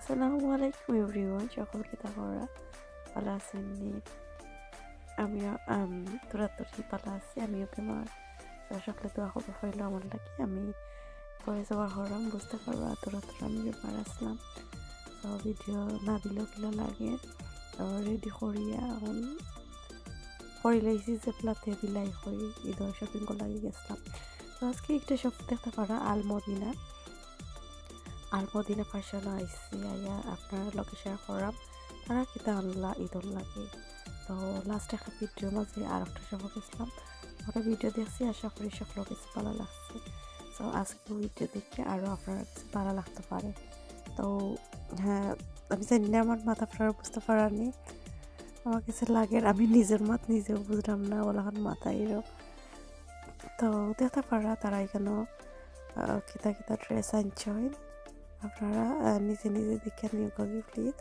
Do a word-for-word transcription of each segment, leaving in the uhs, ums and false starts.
আসসালামু আলাইকুম এভরিওয়ান, সকল কিতা কররা? ভালা আছইন নি? আমিও, আম, থুড়া থুড়ি ভালা আছি, আমিও বেমার। তো সকলে দোয়া করবা অইলো আমার লাগি, আমি পরে যাওয়া হরাম, বুঝতা পাররা, থুড়া থুড়ি আমি বেমার আছলাম। তো ভিডিও না দিলেও কিলা লাগে, তো রেডি করিয়া এখন করিলাইছি যে প্লাতে দিলাই করি, ঈদর শপিং করার লাগি গেছলাম। তো আজকে একটা শপ দেখতা পাররা, আল মদিনা। আল মদিনা ফ্যাশন আইছি, আইয়া আপনারার লগে শেয়ার করাম তারা কিতা আনলা ঈদর লাগি। তো লাস্ট একটা ভিডিওর মাঝে আর একটা শপো গেছলাম, ওটা ভিডিও দেখছি, আশা করি সকলর কাছে ভালা লাগছে। তো আজকে ভিডিও দেখলে আরও আপনারার কাছে ভালা লাগতে পারে। তো হ্যাঁ, আমি জানি না আমার মাত আপনারা বুঝতা পাররা নি, আমার কাছে লাগের আমি নিজর মাত নিজেও বুঝরাম না, অলাখান মাত আইরো। তো দেখতা পাররা তারা ইখানো, আহ, কিতা কিতা ড্রেস আনছইন। আপনারা, আহ, নিজে নিজে দেখিয়া নিউক্কা গি প্লিজ।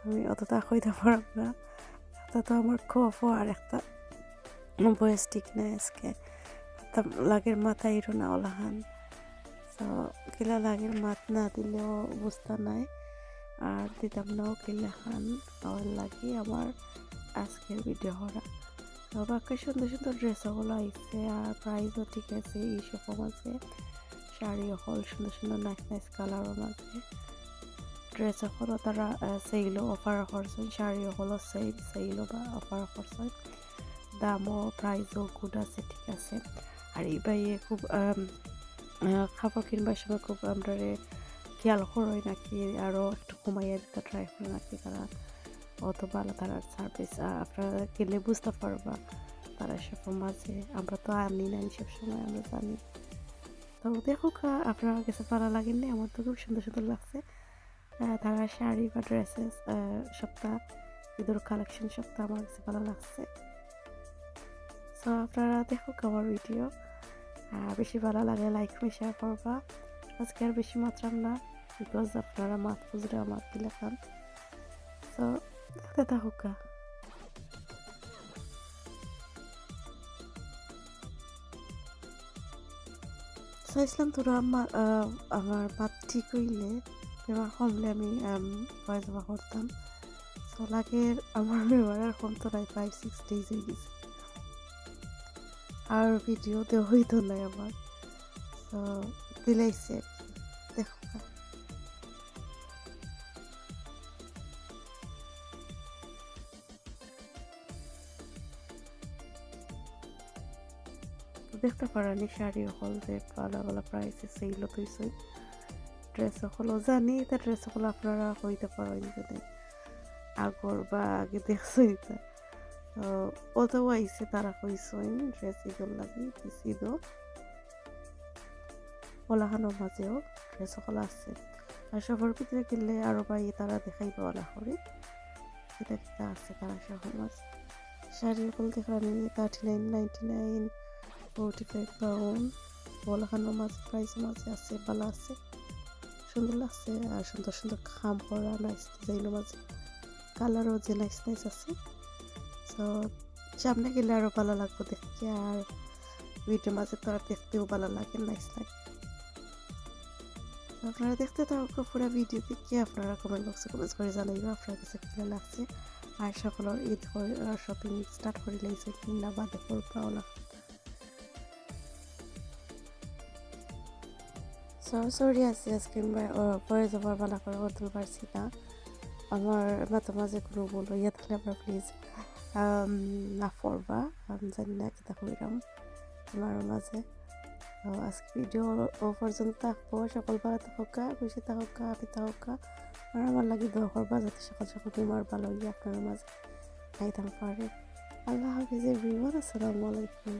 আমি অততা কইতা পাররাম না। একটা তো আমার কফ আর একটা ভয়েস ঠিক নাই আজকে। তো লাগের মাত আইরো না অলাখান। তো কিলা লাগের মাত না দিলেও বুঝতা নাই। আর দিতাম নাও কিলাখান, অর লাগি আমার আজকের ভিডিও করা। তো বাক্কা সুন্দর সুন্দর ড্রেস অকল আইছে, আর প্রাইসও ঠিক আছে। ই শপর মাঝে শাড়ি অকল সুন্দর সুন্দর নাইস নাইস কালারর মাঝে। ড্রেস অকলও তারা, আহ, সেলও অফার করছইন, শাড়ি অকলও সেল, সেলও বা অফার করছইন। দামও প্রাইসও গুড আছে, ঠিক আছে। আর ই ভাইয়ে খুব, আম, আহ, কাপড় কিনবার সময় খুব আমরারে খেয়াল করইন নাকি, আরও একটু কমাইয়া দিতা ট্রাই করইন নাকি তারা। অত ভালা তারার সার্ভিস, আর আপনারা গেলে বুঝতা পারবা তারা শপর মাঝে। আমরা তো আনি না সব সময়, আমরা জানি। তো দেখউক্কা, আপনারার কাছে ভালা লাগের নি? আমার তো খুব সুন্দর সুন্দর লাগছে। আহ, তারার শাড়ি বা ড্রেসেস, আহ, সবতা, ঈদর কালেকশন সবতা আমার কাছে ভালা লাগছে। তো আপনারা দেখউক্কা আমার ভিডিও, আহ, বেশি ভালা লাগলে লাইক কমেন্ট শেয়ার করবা। আজকে আর বেশি মাতরাম না, বিকজ আপনারা মাত বুঝরা আমার কিলাখান। তো দেখতে থাকউক্কা। চাইছিলাম থুড়া আমার, আহ, আমার মাত ঠিক অইলে, বেমার কমলে আমি, আম, ভয়েস ওভার করতাম। তো লাগের আমার বেমার আর কমতো নায়, ফাইভ সিক্স ডেজ অই গেছে। আর ভিডিও দেওয়া অইতো নায় আমার। তো দিলাইছে, দেখউক্কা। তো দেখতা পাররা নি শাড়ি অকল যে ভালা ভালা প্রাইসে সেল অইছে। ড্রেস অকলও জানি, ইতা ড্রেস অকল আপনারা কইতা পারইন যদি আগর বা আগে দেখছইন ইতা। তো অতও আইছে, তারা কইছইন ড্রেস ঈদর লাগি, দিছি ঈদও। অলাখানর মাঝেও ড্রেস অকল আছে। আর শপর ভিতরে গেলে আরও ভাইয়ে তারা দেখাইবা অলা করি। কিতা কিতা আছে তারার শপর মাঝে। শাড়ি অকল দেখরা নি, thirty nine ninety nine, forty five pound. অলাখানর মাঝে প্রাইসর মাঝে আছে, ভালা আছে, সুন্দর লাগছে। আর সুন্দর সুন্দর কাম করা, নাইস ডিজাইনর মাঝে, কালারও যে নাইস নাইস আছে। তো সামনে গেলে আরও ভালা লাগবো দেখতে, আর ভিডিওর মাঝে তো আর দেখতেও ভালা লাগে, নাইস লাগে। তো আপনারা দেখতে থাকউক্কা পুরা ভিডিও দেখিয়া, আপনারা কমেন্ট বক্সে কমেন্টস করি জানাইবা আপনারার কাছে কিলা লাগছে। আর সকলর ঈদ শপিং স্টার্ট করিলাইছইন না বাদে করবা অলা। সো সরি আছি আজকে, আহ, ভয়েস ওভার ভালা করি করতে পারছি না। আমার মাতর মাঝে কুনু ভুল অইয়া থাকলে আপনারা প্লিজ, আম, মাফ করবা। আমি জানি না কিতা কইরাম বেমারর মাঝে। তো আজকে ভিডিও অউ পর্যন্ত থাকবো। সকল ভালা থাকউক্কা, খুশি থাকউক্কা, happy থাকউক্কা। আর আমার লাগি দোয়া করবা যাতে সকাল সকাল বেমার ভালা অইয়া আপনারার মাঝে আইতাম পারি। আল্লাহ হাফিজ এভরিওয়ান, আসসালামু আলাইকুম।